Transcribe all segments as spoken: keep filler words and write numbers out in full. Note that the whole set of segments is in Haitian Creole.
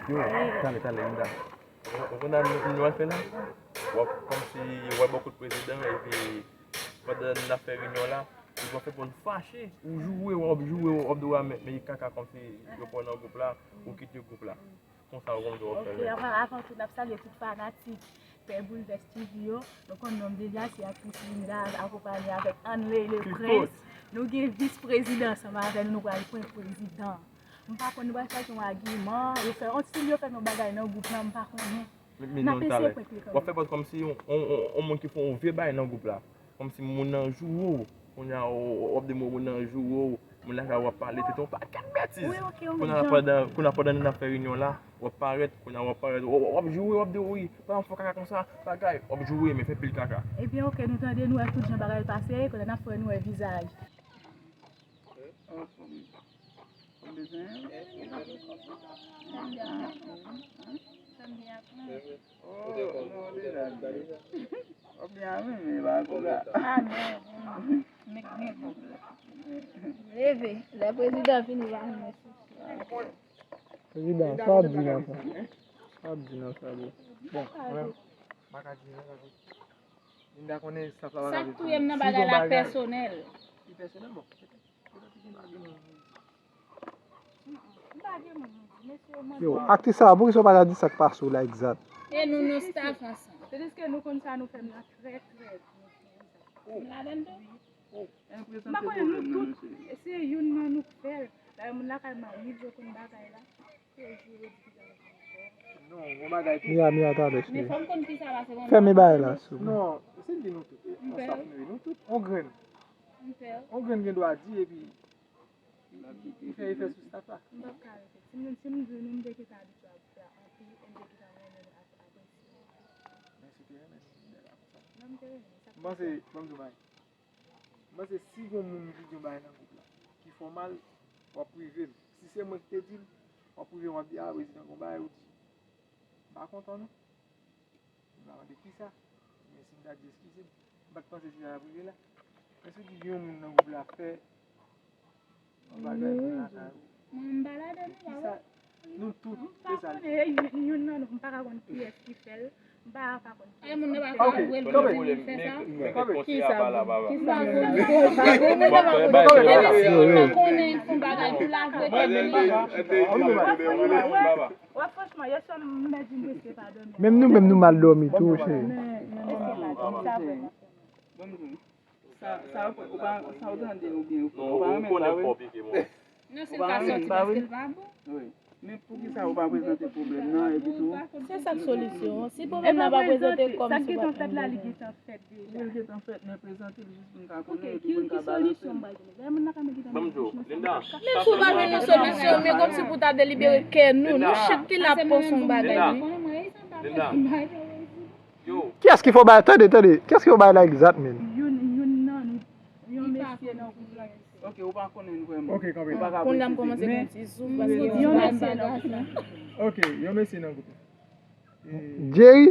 Yo, talè, talè, Linda. Ou konn sa nou, nou al fè la? W ap kòmsi w al bò kot prezidan, epi pandan n ap fè reyinyon la, li pral fè pou n fache. Ou joure, w ap joure, w ap di w a, men, men kaka kòmsi yo pran nan gwoup la, ou kite gwoup la. Konsa, ou konn jan w ap fè l. Ok, avan, avan tou, n ap salye tout fanatik Pè Boulvès T V yo. Nou konn non m deja, se aktris Linda, akonpaye avèk Anley le Prince. Nou gen vis prezidan ansanm avè nou, nou pral pran prezidan. M pa konn, nou pral chache yon agiman, yo fè, yon stil yo fè yon bagay nan gwoup lan, m pa konnen. N ap eseye prank li kanmenm. W ap fè pòz kòmsi yon, yon, yon, yon moun ki fè yon vye bagay nan gwoup la. Kòmsi moun nan joure w. Kounye a, w, w ap di moun nan joure w. Moun nan ka w ap pale, tete yon pakèt betiz. Wi, ok, yon jan. Kounye a, pandan, kounye a, pandan n ap fè reyinyon la, w ap parèt, kounye a, w ap parèt, w, w ap joure, w ap di, wi, pa janm fè kaka konsa, bagay, w ap joure, men fè pil kaka. Ebyen, ok, nou tande, nou wè tout jan bagay pase, kounye a, n ap fè nou wè vizaj. Anfòm. Ou bezwen? Oh, non, deja. Ou byen avè m, men pa konsa. Ah, non. Leve. Lè prezidan vini, va vini. Prezidan, sa w ap di nan sa? Sa w ap di nan sa, bro? Bon, mwen, m pa ka di anyen. Linda konnen staff la pa ka vin. Sa k touye m nan bagay la pèsonèl. Li pèsonèl, bon. Yo, aktris sa, poukisa w pa ka di sa k pase w la egzat? E nou, nou staff ansanm. Se diske nou konn sa nou fè m nan trè, trè byen. M ladan l tou. M pa konnen, nou tout, se youn nan nou k fè l. Dayè, moun lakay m a rive konn bagay la. Mia, Mia, talè, cheri. Fèmen bagay la, souple. Non, se di nou tout. On staff nou ye, nou tout. On grenn. On grenn gen dwa di, epi li fè efè sou staff la. M p ap ka rete. Si m, si m di nou, m te gentan abitye a gwoup la anpil, e m te gentan renmen l ap-, apresye l anpil. Men si w te renmen l, m te la konsa. Non, m te renmen l, sa k pase? M panse, ban m di w bagay. M panse si gon moun ki di yon bagay nan gwoup la, ki fè w mal, w ap prive m. Si se mwen ki te di l, w ap prive m, w ap di, "Ah, prezidan, gon bagay ou di m pa kontan non." M pa mande kisa, men si m ta di eskize m, m pa t panse si sa t ap rive la. Men si w di yon moun nan gwoup la fè yon bagay pou lakay ou. Mwen, m pa ladan, non, pa wè. Nou tout, se sa. M pa konnen, e, youn, youn nan nou, m pa ka konn kiyès ki fè l. M pa ka konn kiyès ki fè l. E, moun nan pa ka vwe l pou di li fè sa. Kisa? Kisa? Moun nan pa konn kiyès ki fè l. Epi m pa konnen l fè yon bagay pou l avwe tèt li. Wè, franchman, yèswa m mèt vin prèske pa dòmi. Menm nou menm nou mal dòmi tou, cheri. Men, men, men, men, men, sa vrèman fè m. Sa, sa, ou pa, sa ou tande oubyen ou pa renmen l, pa vre? Non, si l ka sòti paske l pa bon. Wi. Men poukisa ou pa prezante pwoblèm nan epi tou? Se sa k solisyon an. Si pwoblèm nan pa prezante kòm si w pa t konn. Sa k gentan fèt la, li gentan fèt deja. Wi, l gentan fèt, men prezante l jis pou n ka konnen epi pou n ka balanse l. Ban m di w, Linda. Menm si w pa jwenn yon solisyon, men kòmsi pou ta delibere kè nou, nou chak ki la ap panse yon bagay, wi. Linda. Kiyès ki fè w bay, tande, tande, kiyès ki fè w bay la egzat, men? Youn, youn nan nou, yon mesye nan gwoup la. Ok, ou pa konnen l vrèman. Ok, kanpe. Ou pa ka presize. Kounye a m kòmanse gen ti souf paske yon mesye nan gwoup la. Ok, yon mesye nan gwoup la. Jerry?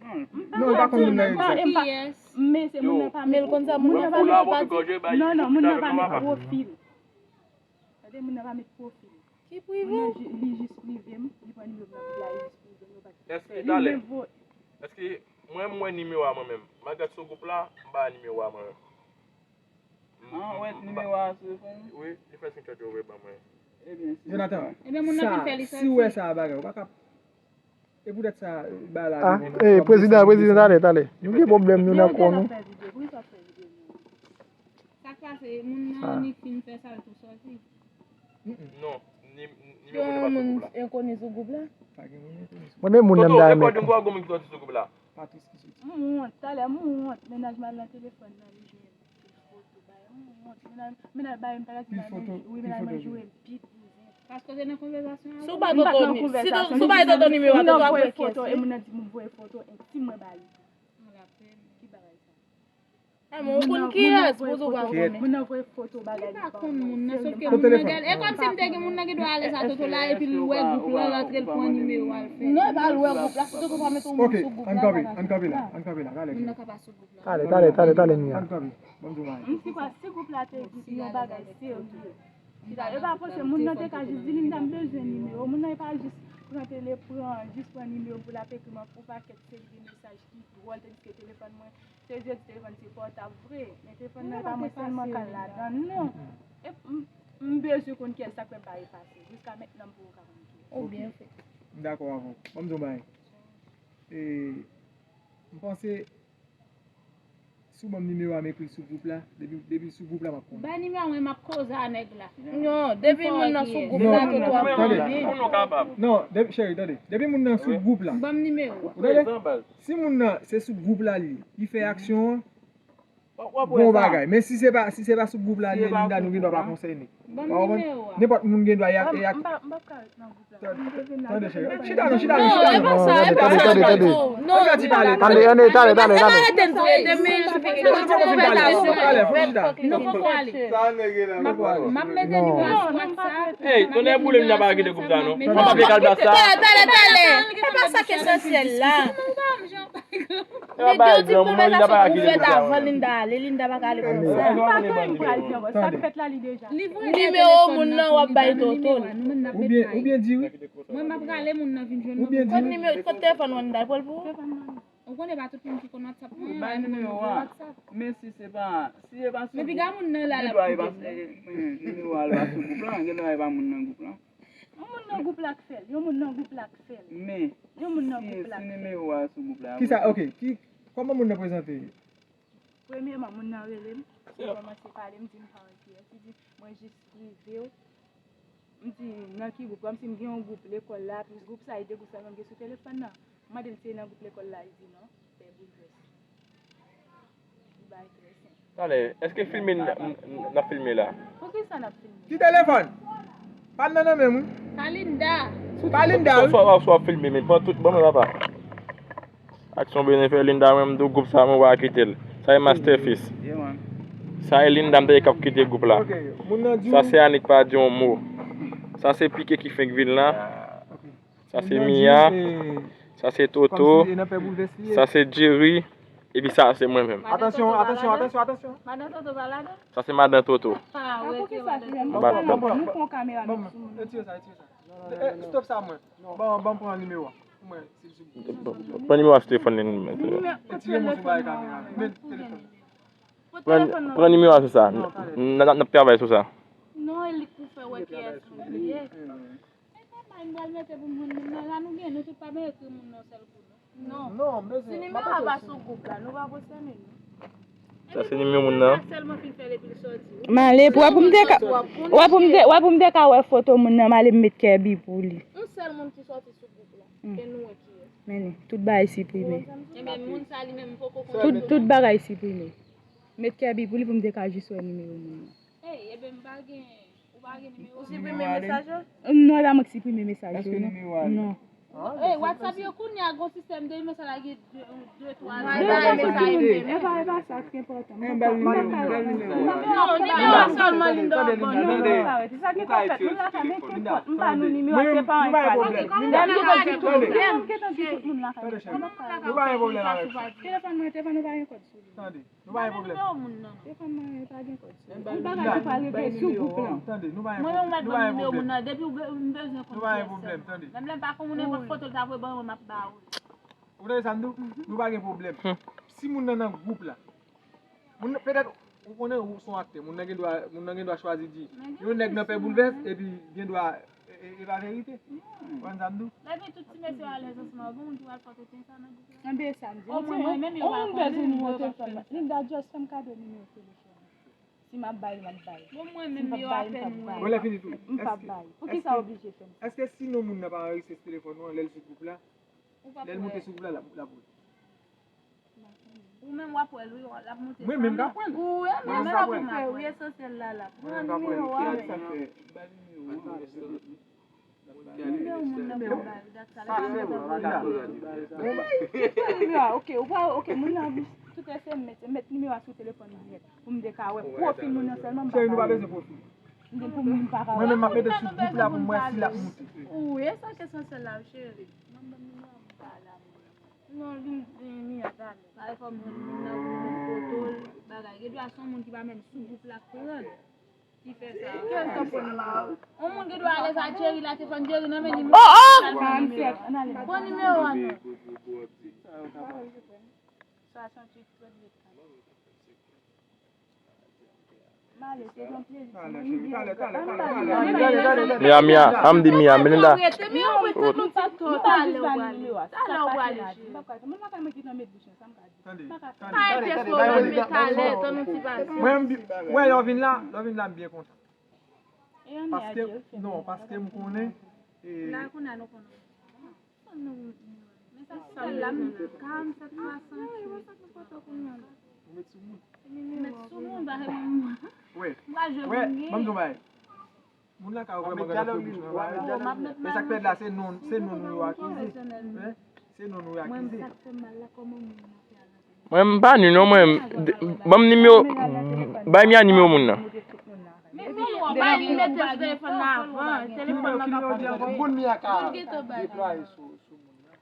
Non, li pa konn moun nan egzat. Men se moun nan pa met, men l konn sa moun nan pa met pati. Non, non, moun nan pa met pwofil. Tande, moun nan pa met pwofil. Ki prive w? Moun nan, li jis prive m, li pran nimewo m nan gwoup la, li jis prive m, yo pa t fè li menm vo-. Èske mwen, m wè nimewo a mwen menm? Malgre l sou gwoup la, m pa wè nimewo a mwen menm. Ah, ou wè nimewo a sou telefòn ou? Wi, li fè screenshot yo voye ban mwen. Ebyen, si. Jonathan, sa, si w wè sa bagay, ou pa ka. E poutèt sa, bagay la. Ah, eh, prezidan, prezidan, talè, talè. Nou gen pwoblèm, nou nan kò nou. Sa k pase, moun nan annik fin fè sa l tou sòti. Non, ni, ni, nimewo moun nan pa sou gwoup la. Enkoni sou gwoup la? Pa gen moun enkoni sou gwoup la. Mwen menm moun nan m ta renmen. Toto, rekòd yon gwo moun ki sòti sou gwoup la. Patris ki soti. M wont, talè m wont, mennaj m al nan telefòn nan, li jwenn pil foto, bay m wont, mennaj, mennaj bay m talè ti bay mwen, wi, mennaj mwen joure m pit bouzen. Paske w te nan konvèsasyon avè l. Si w pa t Toto, si w pa t Toto nimewo a, Toto ap voye foto, e moun nan di m voye foto entim mwen ba li. Ki bagay sa? Ah, men ou konn kiyès, poze w pa konnen. Moun nan voye foto bagay li pa konn moun nan, sòf ke moun nan gen, e kòmsi m te gen moun nan gen dwa ale sa Toto la, epi l wè gwoup lan, l antre, l pran nimewo a, l fè. Non, e pa l wè gwoup la, si Toto pa mete yon moun sou gwoup la, ann kanpe, ann kanpe la, ann kanpe la, talè. Moun nan ka pa sou gwoup la. Talè, talè, talè, talè, Mia. Ann kanpe, ban m di w bagay. M si kwa, si gwoup la te gen yon bagay serye. Yo pa panse moun nan te ka jis di, "Linda, m bezwen nimewo." Moun nan e pa jis Pran tele, pran, jis pran nimewo m pou l ap ekri m yon pakèt seri de mesaj ki dwòl, tandiske telefòn mwen, se yo di telefòn se pòtab vre, men telefòn nan pa mwen sèlman k al ladan l non. E m, m bezwen konn kiyès, sa k fè m pa efase. Jiska mentnan m poko ka konn kiyès. Ou byen fè. M dakò avè w. Ban m di w yon bagay. E, m panse, si w ban m nimewo a, m ekri l sou gwoup la, depi, depi l sou gwoup la, m ap konnen. Bay nimewo a mwen, m ap koze a nèg la. Non, depi moun nan sou gwoup la, tout w ap konnen. Non, depi, cheri, tande. Depi moun nan sou gwoup la. Ban m nimewo a. Ou tande? Si moun nan, se sou gwoup la li ye, li fè aksyon an, bon bagay. Men si se pa, si se pa sou gwoup la li ye, Linda, nou gen dwa pa konsène. Ban m nimewo a. Nenpòt moun gen dwa y ap, y ap. M p ap ka ret nan gwoup la. Tande, cheri. Chita non, chita non, chita non. Non, e pa sa, e pa sa ditou. Non, tande, tande, tande, tande, tande. Arete n tou, e de mil, nou poko fin pale. Nou poko ale. M ap mete nimewo a sou WhatsApp. Hey, tonnè boule, m pa kite gwoup sa non. M pa vle kalbas sa. Tande, tande, tande. E pa sa k esansyèl la. Nèg yo di m konbyen sa fòk ou fèt avan Linda ale, Linda pa ka ale konsa. M pa konnen m pral di ankò. Sa k fèt la li deja. Nimewo moun nan w ap bay Toto l. Ou byen, ou byen di wi. Mwen m ap rale moun nan vin jwenn mwen. Ou byen di wi. Kot nimewo, kot telefòn Wanda, pran l pou ou. Ou konnen pa tout moun ki konn WhatsApp mwen. Bay nimewo a. Men si se pa, si e pa sou gwoup, gen dwa e pa, nimewo a pa sou gwoup la, gen dwa e pa moun nan gwoup la. Yon moun nan gwoup la k fè l, yon moun nan gwoup la k fè l. Men, yon moun nan gwoup la k fè l. Kisa, ok, ki, kòman moun nan prezante? Premyèman, moun nan rele m, li kòmanse pale, m di m pa wè kiyès, li di, mwen jis rive w. M di, nan ki gwoup? Kòmsi m gen yon gwoup lekòl la, plis gwoup sa, e de gwoup sa m gen sou telefòn nan. M mande l si e nan gwoup lekòl la, li di non, fè boulvès. Li bay trè senp. Talè, èske filme n, n, n ap filme la? Poukisa n ap filme? Ki telefòn? Pa m nan nan men m wi. Pa Linda. Pa Linda wi. Swa, swa, swa filme, men pran tout, ban mwen papa. Aksyon Benin fè Linda, mwen m di w gwoup sa, mwen pa kite l. Sa e Masterfist. Sa e Linda, m te di k ap kite gwoup la. Sa se Anik pa di yon mo. Sa se Pike ki fenk vin la. Sa se Mia. Sa se Toto. Sa se Jerry. Epi sa se mwen menm. Atansyon, atansyon, atansyon, atansyon. Madan Toto pa ladan? Sa se Madan Toto. Ah, wè, se Madan Toto. Nou pran kamera nou sou moun. Retire sa, retire sa. Stop sa mwen. Ban, ban pran nimewo a. Pou mwen, si, si. Pran nimewo a sou telefòn li. Retire moun sou bay kamera. Men telefòn. Pran, pran nimewo a sou sa. N, n, n ap travay sou sa. Non, e li k pou fè wè kiyès moun li ye. E pa bay m pral mete pou moun, moun nan la nou gen, nou tout pa ben ekri moun nan sèl kou non. Non. Non, men si nimewo a pa sou gwoup la, nou pa konsène nou. Sa se nimewo moun nan. Sèlman fin fè l epi l sòti. M ale, wè pou m te ka, wè pou m te, wè pou m te ka wè foto moun nan, m ale m met Kirby pou li. Yon sèl moun ki sòti sou gwoup la, ke nou wè kiyès. Men li, tout bagay siprime. Ebyen, moun sa li menm m poko konn. Tout, tout bagay siprime. Met Kirby pou li pou m te ka jis wè nimewo moun nan. Ey, ebyen, m pa gen, ou pa gen nimewo a? Ou siprime mesaj yo? Non, e pa mwen ki siprime mesaj yo, non. Non. Ey, WhatsApp yo kounye a gon sistèm de mesaj la gen de, de, twa. E pa, e pa sa ki enpòtan. Non, nimewo a sèlman li dwe ban nou. Sa ki fè fèt, moun la ka gen kont, m ba nou nimewo a, se pa yon pwoblèm. Lè m gentan di tout moun la ka gen kont. Nou pa gen pwoblèm avèk sa. Telefòn mwen, telefòn nou pa gen kòd sou li. Tande. Nou pa gen pwoblèm. Telefòn mwen pa gen kòd sou li. Yon bagay ki pral rive sou gwoup lan. Tande, nou pa gen pwoblèm. Mwen menm ou mèt ban m nimewo moun nan, depi ou be-, m bezwen konn kiyès sèlman. Lè m, lè m pa konn moun nan, foto l ta voye ban mwen, m ap ba ou. Ou tande sa m di w? Nou pa gen pwoblèm. Si moun nan nan gwoup la, moun nan, petèt, ou konnen ou se yon aktè, moun nan gen dwa, moun nan gen dwa chwazi di, yon nèg nan fè boulvès, epi gen dwa, e, e, e pa verite. Ou konn sa m di w? Lè gen tout ti mesye yo alèz ansanm, gon moun ki pral fè tenten sa nan gwoup la. Enben sa m di w. Omwen mwen menm yo pa konnen, mwen yo pa fè sa. Linda, just fè m kado nimewo telefòn. Si m ap bay, m ap bay. Bon, mwen menm yo apèn wè. Bon, lè fini tou. M p ap bay. Poukisa w oblije fè m sa? Èske si non moun nan pa anrejistre sou telefòn ou an, lè l sou gwoup la, lè l moute sou gwoup la, l ap, l ap wè? Ou menm w ap wè l, wi, l ap moute. Mwen menm k ap wè l. Ou wè, mwen menm k ap wè l. Wi, esansyèl la, la. Pran nimewo a. Nimewo moun nan pou bay, dat sa la. Nimewo a, ok, ou pa, ok, moun nan, tout S M S, met nimewo a sou telefòn li nèt. Pou m te ka wè pwofil moun nan sèlman, m pa ka wè. Cheri, nou pa bezwen pwofil. M gen pou moun pa ka wè. Mwen menm m ap mete sou gwoup la pou m wè si l ap moute. Ou, e sa kesyon sèl la, cheri. Mwen ban m nimewo a, m pa la. Non, vin, vin, Mia, talè. Talè fò m jwenn moun nan pou m foto l, bagay. Gen dwa se yon moun ki pa menm sou gwoup la k pran l. Ki fè sa? Kiyès k ap pran nimewo? Yon moun gen dwa alèz a Jerry la, telefòn Jerry nan men li. Oh, oh! Bon nimewo a non. Mia, Mia, an m di Mia, Melinda. Mwen, lè w vin la, lè w vin la, m byen kontan. Paske, non, paske m konnen. Wi. Wi. Ban m di w bagay. Moun lakay ou vrèman gen nan fè bouch mwen. E sa k fèt la, se non, se non nou yo akize. Se non nou yo akize. Mwen m pa ni non mwen. Ban m nimewo. Bay Mia nimewo moun nan. Men nimewo, bay li mete sou telefòn nan avan. Telefòn nan ka pran. Moun geto bay li.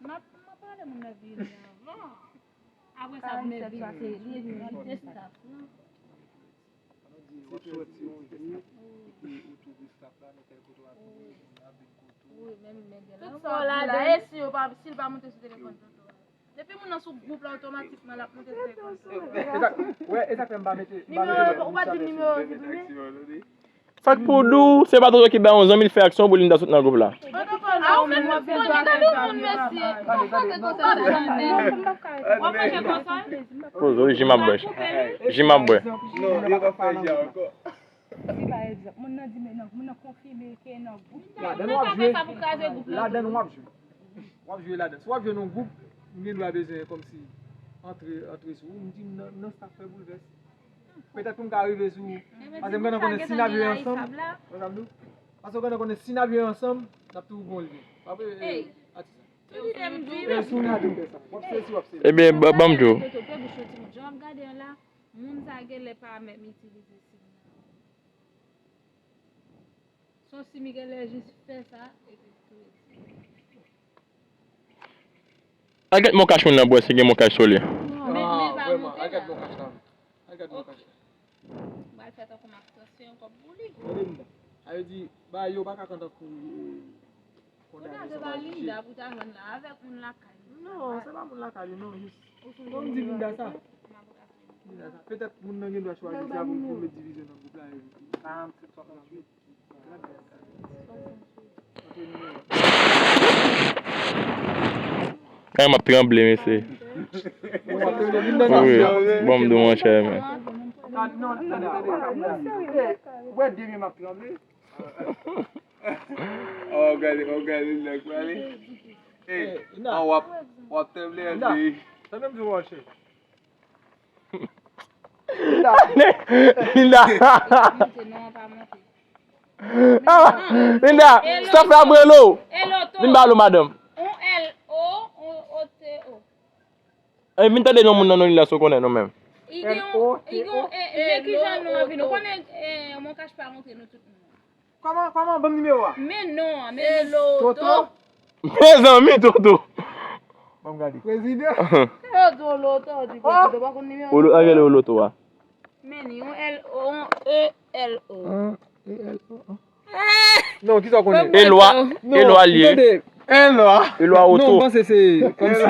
M ap pale moun nan vini avan. Apre sa, vin vite, li vin vite staff lan. Ann di w ap sòti yon jou, epi ou twouve staff la nan tèl kote w ap vini, moun nan vin kote w. Tout sa w la, la, e si yo pa, si l pa monte sou telefòn tonton an. Depi moun nan sou gwoup la, otomatikman l ap monte sou telefòn tonton an. E sa, wè, e sa k fè m pa mete, m pa mete. Nimewo, ou pa di nimewo siprimen? Sa k pou di w, se pa tonton ki bay yon zanmi l fè aksyon pou Linda sot nan gwoup la. Poze w, ji m ap bwè. Ji m ap bwè. Moun nan di men nan, moun nan konfime ke nan gwoup. Ladan w ap jwe. Ladan w ap jwe. W ap jwe ladan. Si w ap jwe nan gwoup, m gen dwa bezwen kòmsi antre, antre sou ou. M di nan, nan staff fè boulvès. Petèt pou m ka rive sou ou. Paske m gentan konnen si n ap jwe ansanm. Wè sa m di w? Paske w gentan konnen si n ap jwe ansanm, n ap toujou gon lyen. W ap atis la. E sou ou m ap fè sa. W ap sezi, w ap sezi. Ebyen, ban m di w. Moun sa genlè pa menm itilize sim nan. Son si Miguel jis fè sa epi tou. Al gèt mokach moun nan bwè si gen mokach sou li. Non, men men pa monte la. Al gèt mokach la. Al gèt mokach la. M pral fè tankou m ap transfere yon kòb pou li. Tande m. Sa vle di, ba yo pa ka tan tankou. Ou ta se pa Linda pou ta jwenn la avèk moun lakay. Non, se pa moun lakay li non, jis. Bon, m di Linda sa. Petèt moun nan gen dwa chwazi sa pou l met divizyon nan gwoup la. Ay, m ap tranble, mesye. Wi, bon, m di w, monchè, men. Wè, de men m ap tranble. Oh, gade, oh, gade nèg pale. Ey, an w ap, w ap tranble an vye. Sa menm di w, monchè. Linda. Ah, Linda, staff la ap rele w. Vin ba lo madanm. On L O, on O T O. Ey, vin tande non moun nan non Linda si w konnen non menm. I gen on, i gen on, e, e, kijan non an vin. Ou konnen, e, mon kach pa montre nou tout moun. Kòman, kòman, ban m nimewo a. Men non an, men Toto. Mezanmi, Toto. Ban m gade. Prezidan. Toto, Loto, di Toto, pa konn nimewo. Olo, a rele Loto a. Men ni, on L O, on E L O. Non, kisa w konnen? Elwa, Elwa li ye. Elwa Oto. Non, m panse se kòmsi.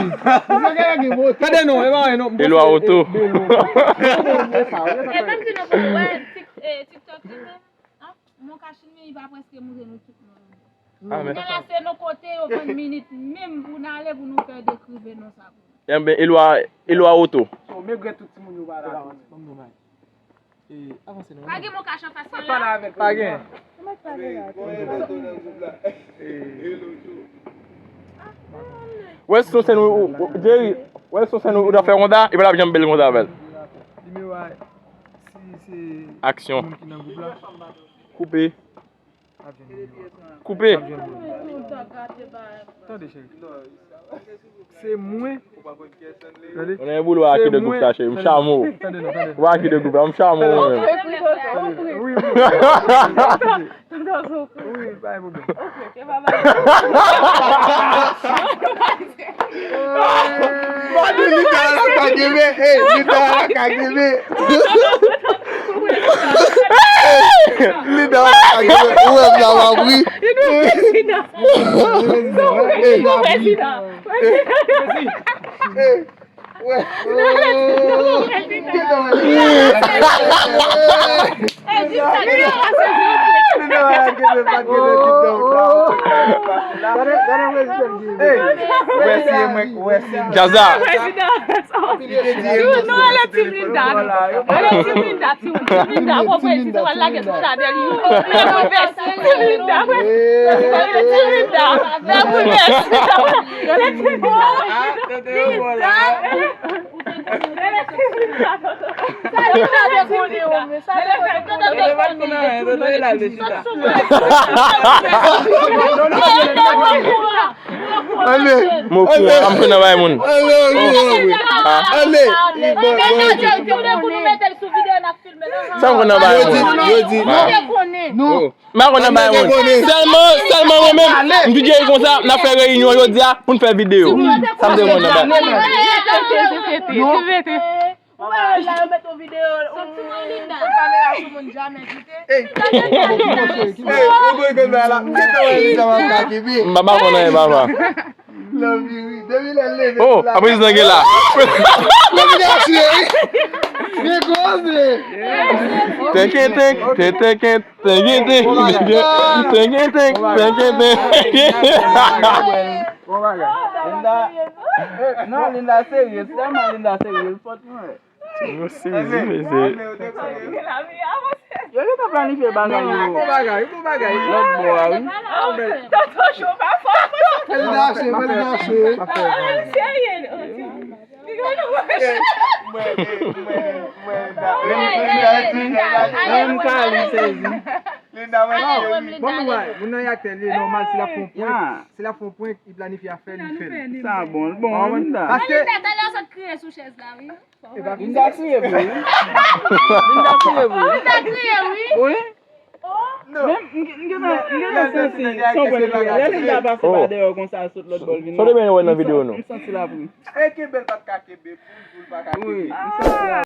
Tande non, e pa non. Elwa Oto. E menm si nou konn wè TikTok li menm. Mon kach li pa prèske moute nou tout non. Kounye a la se nou kote yo vann minit menm pou n ale pou nou fè dekrive non sa pou nou. Enben, Elwa, Elwa Oto. Bon, men gre tout timoun yo pa la. Ban m di w bagay. E, avanse non. Pa gen mon kach anfas mwen la. Pa gen. Wè si son sèn ou, ou, Jerry, wè si son sèn ou, ou ta fè konsa, e pa t ap janm bèl konsa avè l. Aksyon. Koupe. Koupe. Tande, cheri. Se mwen. Tande. Ou nan yon boulwa ak de gwoup sa, cheri. M chame w. Tande non, tande. Ou ak de gwoup la, m chame w mwen menm. Wi, wi. Wi, pa gen pwoblèm. Mwen di Linda la ka gebe, ey, Linda la ka gebe. Linda, ou wè m nan w ap ri. Li nou prezidan. Li nou prezidan. Jaza. Nou ale Team Linda. Ale Team Linda, Team Linda. Bon, prezidan, w al lage sou chanèl YouTube. Team Linda. Team Linda. Fè boulvès. Ale. Mwen okouran, m konn nan bay moun. Ale, ale, ale. Ale. Sa m konn nan bay moun. Yo di, yo di. Nou te konnen. Nou. M pa konn nan bay moun. Sèlman, sèlman mwen menm, m di Jerry konsa, n ap fè reyinyon jodi a pou n fè videyo. Sa m te konn nan bay. Ou wè la, yo met yon videyo, yon kamera sou moun, jamè kite. Ey, ou konn bay la. M pa, pa konn anyen, papa. Love you, wi. Depi lè l leve. Oh, apre zan gen la. Love you, wi. Gen koze. Tenken, tenk, tenken, tenk, tenken, tenk, tenken, tenk. Bon bagay. Linda, non, Linda serye, sèlman Linda serye, fòt mwen. Yo sezi, mesye. Yo gentan planifye bagay yo. Bon bagay, bon bagay. Lòt bò a, wi. Tonton Cho pa fò. Fè l mache, fè l mache. Serye, non. Menm, menm Kali sezi. Bon, bon, wè, moun nan e aktè, li e nòmal, si l ap fè yon prank, si l ap fè yon prank, li planifye a fè, li fè l. Sa bon, bon, Linda. Paske Linda, talè w sot kriye sou chèz la, wi. Linda kriye vre, wi. Linda kriye vre, wi. Linda kriye, wi. Wi. Men, m, m gentan, m gentan santi, son pwen kriye. Lè Linda pase pa dèyè w konsa, sot lòt bò l vin la. Sa w te byen wè nan videyo, non? M santi l ap ri. E kenbe l pa t ka kenbe, pou l, pou l pa ka kenbe. Wi, m santi l ap ri.